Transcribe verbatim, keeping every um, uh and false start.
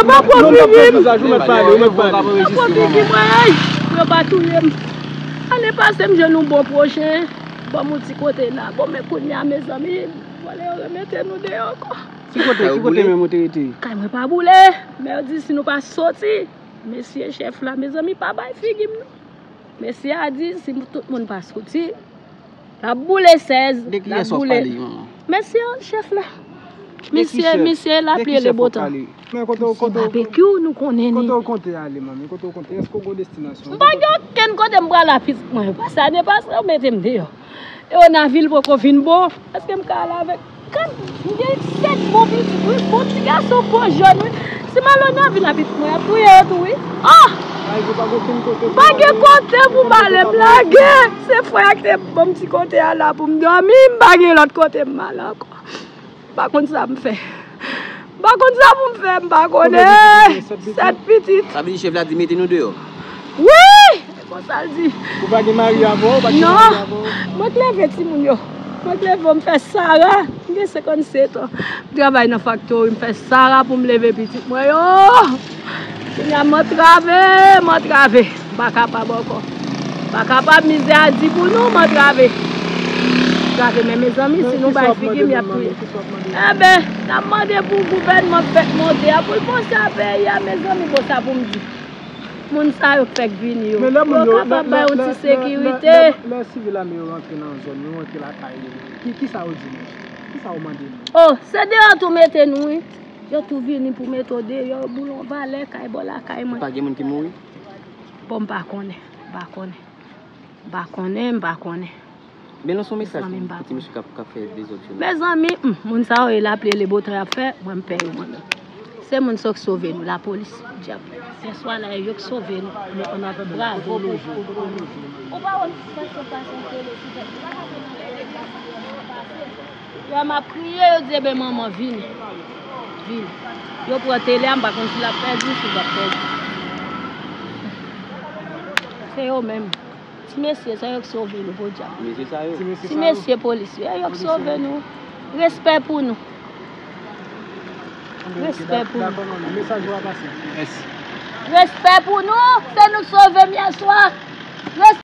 Mwen pran figi m. Mwen pran figi mwen. Yo pa touye m. Ane pase m jwenn yon bon pwochen. Ban m yon ti kote la. Bon, men kounye a, mezanmi, vòlè yo remete nou deyò ankò. Ki kote, ki kote menm ou te rete? Kay mwen pa boule. Men yo di si nou pa soti, mesye chèf la, mezanmi, pa bay figi m non. Mesye a di si tout moun pa soti, l ap boule sèz. De kiyès w ap pale, manman? Mesye chèf la. Misye, misye lapli e lebotan. Men kote w, kote w, babekyou nou konnen ni. Kote w konte ale, manmi? Kote w konte? Èske w gon destinasyon? M pa gen okenn kote m prale a pitit mwen. Pase ane pase, yo mete m deyò. E yo nan vil poko vin bon. Èske m ka ale avèk kat? M gen sèt bon pitit, wi. Bon ti gason, bon jèn, wi. Si m al nan vil a pitit mwen, y ap touye yo tou, wi. Ah! M pa gen kote pou m ale, m lage. Se frè a ki te ban m ti kote a la pou m dòmi. M pa gen lòt kote m ale ankò. M pa konn sa m fè. M pa konn sa pou m fè, m pa konnen. Sèt pitit. Sa vle di chèf la di mete nou deyò? Wi! E konsa l di. Ou pa gen mari avè w? Ou pa gen mari avè w? Non. Mwen k leve timoun yo. Mwen k leve yo, m fè sara. M gen senkannsèt an. M travay nan faktori, m fè sara pou m leve pitit mwen yo. Kounye a m antrave, m antrave. M pa kapab ankò. M pa kapab, mizè a di pou nou, m antrave. Antrave, men mezanmi, si nou bay figi m, y ap touye. Enben, n ap mande pou gouvènman k fèk monte a, pou l panse a peyi a, mezanmi, bon, sa pou m di. Moun sa yo k fèk vini yo, pou yo kapab bay yon ti sekirite. Lè sivil ame yo rantre nan zòn, yo rantre lakay yo, ki, ki sa yo di nou? Ki sa yo mande nou? Oh, se deyò tou mete nou, wi. Yo tou vini pou mete w deyò, yo boule yon valè kay bò lakay mwen. Pa gen moun ki mouri? Bon, m pa konnen, m pa konnen. M pa konnen, m pa konnen. Men lanse yon mesaj pou ti mesye k ap, k ap fè dezòd sou nou. Mezanmi, hmm, moun sa yo, e lapli e lebotan y ap fè, mwen m pè yo mwen menm. Se moun sa yo k sove nou, lapolis, dyab. Yèswa la, e yo k sove nou. Bravo. Ou pa wè m ti sèso pase yon tele sou tèt. Lè m ap kriye, yo di, "Ebyen, manman, vini. Vini." Yo pran tele a, m pa konn si l ap pèdi, si l p ap pèdi. Se yo menm. Ti mesye sa yo k sove nou, podyab. Mesye sa yo. Ti mesye polis yo, yo k sove nou. Respè pou nou. Respè pou nou. Respè pou nou. Se nou k sove m yèswa. Respè.